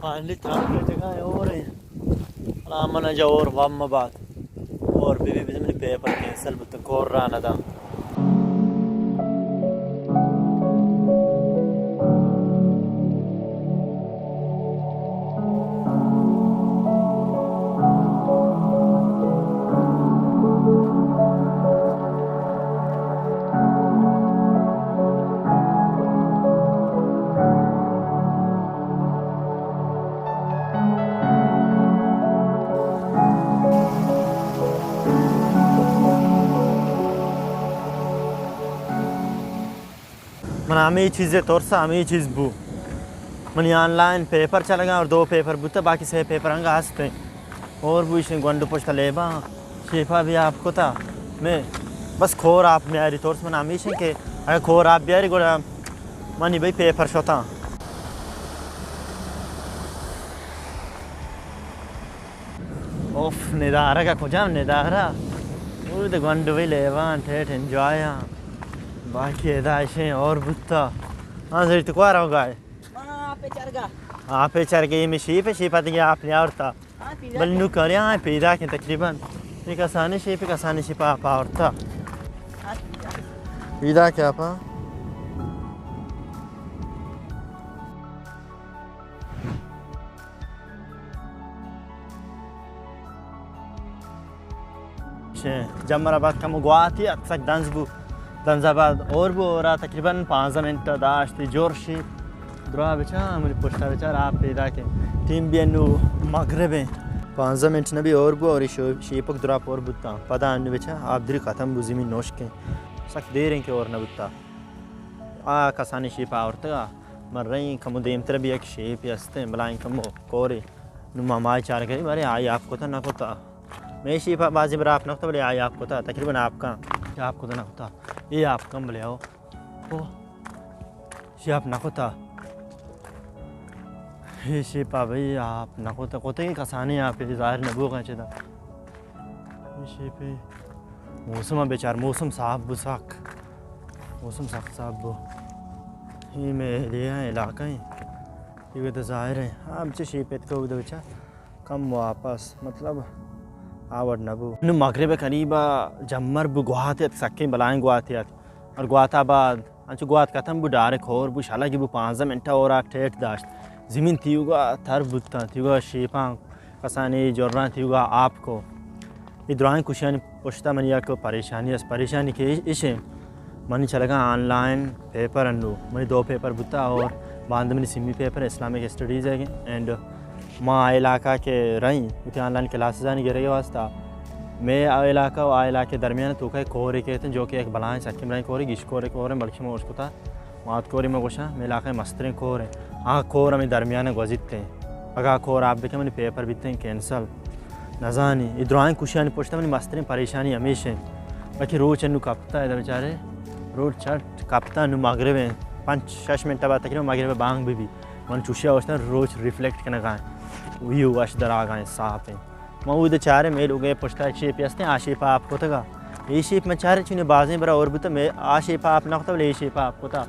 فائنلی تران کے جگہ ہے اور ہیں۔ آ من جا اور وام مباد۔ اور بی بی بزمنی پیپر کینسل بوتن، کور را نہ داں۔ من ہمے چیزے ترسا، ہمے چیز بو۔ منی آن لائن پیپر چلگا اور دو پیپر بوتا، باقی سے پیپر انگا ہستے۔ اور بو ایشیں گونڈو پشت لیبا، شیپا بھی آپ کتا۔ میں بس کور آپ میاری ترس من ہمیشیں کہ اگر کور آپ بیاری گڑا منی بھئی پیپر شتا۔ اوف، ندارگ ءَ کجام ندارہ؟ اود گونڈوی لیبان ٹیٹ انجوائے آں۔ باقی ادا اشیں اور بوتا۔ ہاں، زری تو کوا روگا ئے؟ ما آپ چرگا۔ آپ چرگا، یہ میں شیپ ہے، شیپ آتی کہ آپ نے آورتا۔ ہاں، پیدا بل کیا؟ نو کریا، ہاں، پیدا کے تقریباً۔ یہ کسانی شیپ، کسانی شیپ آپ آورتا۔ ہاں، پیدا۔ پیدا کیا پا؟ چہ جمر آباد کمو گواتی ات، سک دنز بو۔ دنز آباد اور بو، اور تقریباً پانزدہ منٹ داشتی جور شی۔ درا بچا، ہمری پشتا بچار آپ پیدا کے۔ ٹیم بھی انو مغرب ہیں۔ پانزدہ منٹ نبی اور بو، اور شو-، شیپک درا پور بوتا۔ پدا انو بچا، آپ دری ختم بو، زمین نوشکیں۔ سک دیر ہیں کہ اور نہ بوتا۔ آ کسانی شیپ آورتگا۔ من رئیں کمو دیمتر بھی یک شیپے ہستیں، بلائیں کمو کورے۔ نو ما مائی چار گری، بارے آئی آپ کتا نہ کتا۔ میں شیپا بازی برا آپ نہ کتا، بلے آئی آپ کتا، تقریباً آپ کن۔ آپ کتا نہ کتا۔ یہ آپ کن بلے آؤ۔ او۔ یہ آپ نہ کتا۔ یہ شیپا بھئی آپ نہ کتا۔ کتے کسانی آپ ظاہر نہ بوگا چدا۔ یہ شیپے۔ موسم ءَ بچار، موسم صاف بو سک۔ موسم سک صاف بو۔ یہ میں دے ہیں علاقہ ہیں۔ یہ تو ظاہر ہے۔ ہاں، ہم چہ شیپ اتکو دو چا کم واپس، مطلب، آوڑ نہ بو۔ نو مغرب قریب جمر بو گواتے ات، سکیں بلائیں گواتے ات۔ اور گواتا بعد انچو گوات ختم بو، ڈائریکٹ ہور بو، شلگی بو، پانزدہ منٹ اور آ ٹیٹ داشت۔ زمین تیوگا تر بوتاں، تیوگا شیپاں کسانی جراں تیوگا آپ کو۔ اے درائیں کشیانی پشتا منی یک پریشانی است، پریشانی کہ اش-، اشیں، منی چلگا آن لائن پیپر انو، منی دو پیپر بوتا اور باند منی سیمی پیپر اسلامک اسٹڈیز ہے اینڈ ما آ علاقہ کہ رئیں، وتی آن لائن کلاسزانی گرگ ءِ واسطہ، مئے آ علاقہ و آ علاقہ درمیان توکا یک کورے کیت جو کہ یک بلائیں سکیں بلائیں کورے، گیش کورے کورے، بلکہ ما اشکتا مات کورے ما گوشاں، مئے علاقہ مستریں کورے۔ آ کور ہمیں درمیان گوزیت ہیں۔ اگاں آ کور آپ بکن منی پیپر بیت ہیں کینسل۔ نزانی، اے درائیں کشیانی پشتا منی مستریں پریشانی ہمیش ہیں۔ باقی روچ انو کپتا ہے، بیچارے روچ چٹ کپتا، انو مغرب ہیں، پنچ شش منٹ بعد تقریباً مغرب بانگ بھی بھی۔ من چوشیا اوشتاں روچ ریفلیکٹ کنگا ہیں۔ ویو اش دراگا ہیں، صاف ہیں۔ من اود چارے مئے لوگے پشتا یک شیپے ہستیں، آ شیپ آپ کتگا۔ اے شیپ من چارے چونے بازیں برا اور بوتا، مئے آ شیپ آپ نہ کتا، بلے اے شیپ آپ کتا۔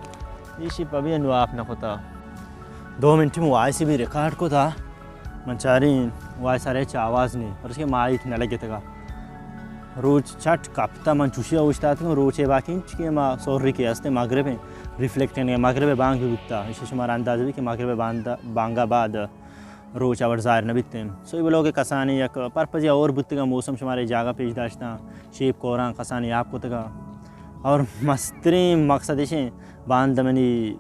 اے شیپ ابھی انو آپ نہ کتا۔ دو منٹ میں وائس بھی ریکارڈ کتا۔ من چاریں وائس ارے چہ آواز نہیں، پرچہ کہ مائک نہ لگتگا۔ روچ چٹ کپتا، من چوشیا اوشتاتگوں، روچے باقی انچ کہ ما سوری کہ ہستیں مغرب ہیں، ریفلیکٹ ہیں، مغرب بانگ بھی بوتا۔ اسی شمارا اندازہ بھی کہ مغرب بانگ، بانگا بعد روچ آور ظاہر نہ بیت انت۔ سو اے بلاگ کسانی یک پرپزے اور بوتگا، موسم شمارا اے جاگہ پیش داشتاں، شیپ کوراں کسانی آپ کتگا۔ اور مستریں مقصد ایش ہیں، باند منی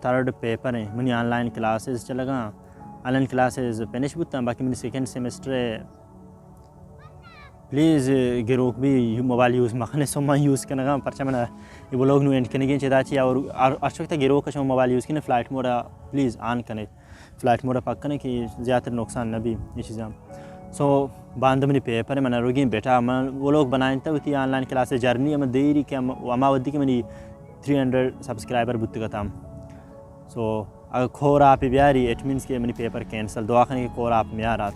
تھرڈ پیپر ہیں، منی آن لائن کلاسز چلگاں، آن لائن کلاسز فنش بوتاں، باقی منی سیکنڈ سیمسٹر ہے۔ پلیز گروک بھی موبائل یوز مکنے، سو من یوز کنگاں، پرچہ من اے بلاگ نو اینڈ کنگیں چدا چی اور ہر، ہر وقت گروک شما موبائل یوز کنے، فلائٹ موڈ پلیز آن کنے۔ فلائٹ موڈ ءَ پک کنیں کہ زیاتر نقصان نہ بی اے چیزاں۔ سو باند منی پیپر من روگیں بیٹا، من ولوگ بنائینتا وتی آن لائن کلاس جرنی، من دیری کہ ہم-، ہما ودی کہ منی تھری ہنڈریڈ سبسکرائبر بوتگتاں۔ سو اگر کور آپ بیاری، اٹ مینز کہ منی پیپر کینسل، دعا کنیں کہ کور آپ میارات۔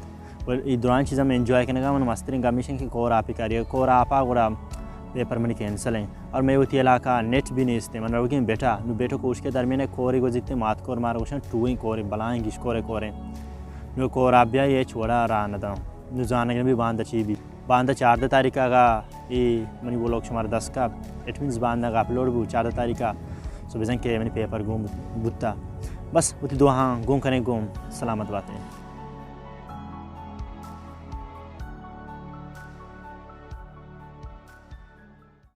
ول اے درائیں چیزاں من انجوائے کنگا، من مستریں گمیشن کہ کور آپ کاری، کور آپ آ گڑا پیپر منی کینسل ہیں۔ اور میں وتی علاقہ نیٹ بھی نیست، من روگیں بیٹا، نو بیٹو کوش کے درمیان کورے گوزیتے، مات کور مارا گوشن ٹوئیں کورے، بلائیں گیش کورے کورے۔ نو کور ءَ بیا، ہچ وڑا راہ نہ داں۔ نو زانگ نہ بی باندا چی بی۔ باندا چاردہ تاریخ ءَ اگا اے منی ولاگ شمارا دست کپت، اٹ مینز باندا اگا اپلوڈ بو چاردہ تاریخ ءَ، سو بزن کہ منی پیپر گون بوتا۔ بس وتی دعاہاں گون کنیں، گون سلامت باتیں۔